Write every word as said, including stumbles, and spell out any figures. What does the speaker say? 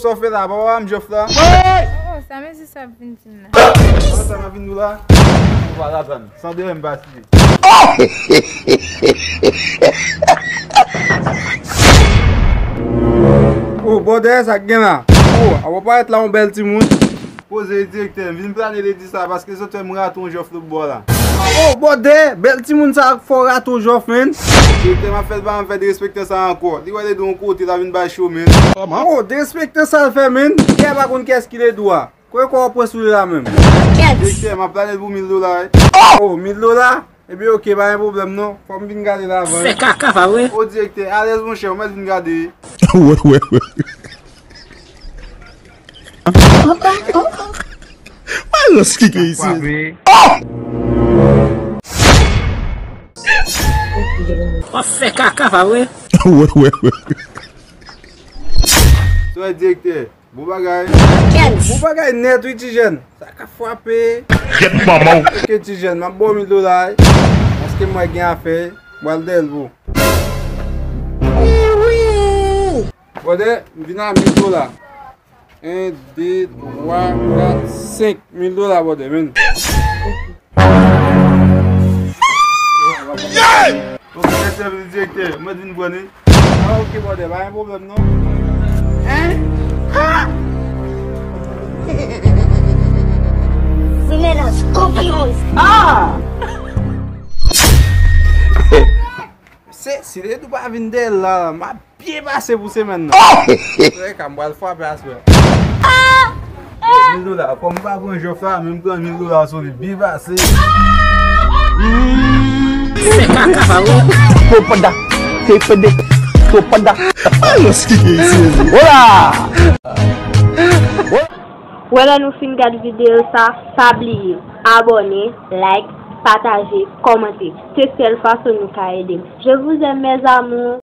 Sa w fè la, papa m jòf la. Oh, oh, sa mesye sa ap vin di m nan. Sa m ap vin di w la. Ou pa la tann. San dèyè m pase. Oh, bòdè, sa k gen la? Oh, a w parèt la, yon bèl timoun. Poze, direktè, m vin plane ledi sa, paske zòt fè m rate yon jòf lòt bò la. Oh, bòdè, bèl timoun sa fè w rate yon jòf, menn. Direktè, m ap fè l pa m fè derespektan sa ankò. Li wè l ede yon kote, l ap vin bay cho, menn. Oh, derespektan sa l fè, menn. Kè pa konn kiyès ki l ede w a. Kòman w pran sou li la menm? Direktè, m ap plane l pou mil dola, wi. Oh, mil dola? Ebyen, oke, pa gen pwoblèm non. Fò m vin gade l avan. Fè kaka, pa vre? O direktè, alèz, monchè, ou mèt vin gade. Wè, wè, wè. Mwen lòs ki gen isi. Frape. W ap fè kaka, pa vre? Wè, wè, wè. Sa w wè, direktè? Bon bagay. Bon bagay nèt, wi, ti jèn. Sa ka frape. Gèt manman w. Oke, ti jèn, m ap ba w mil dola, wi. Paske m wè gen afè. Bwal dèyè l pou. Bòdè, m vin a mil dola. En, de, twa, kat, senk. Mil dola, bòdè, menn. Ok, mèsi anpil, direktè. Mwen vin pran li. Ah, ok, bòdè, pa gen pwoblèm non. Hein? Ha! Semèn an scorpions. Ah! Se, si Ledou pa vin dèyè l la, m ap byen pase pou semèn nan. Frè, ka m pral frape aswè. Mil dola, kòm m pa pran jòf la, men m pran mil dola sou li, byen pase. Se kaka, pa vre? Topada, tepede, topada. Alòs ki gen isi. Hola! Wè, lè nou fin gad videyo sa, pa bliye abòne, like, pataje, kòmante. Se sèl fason nou ka ede m. Je vous aime, mes amours.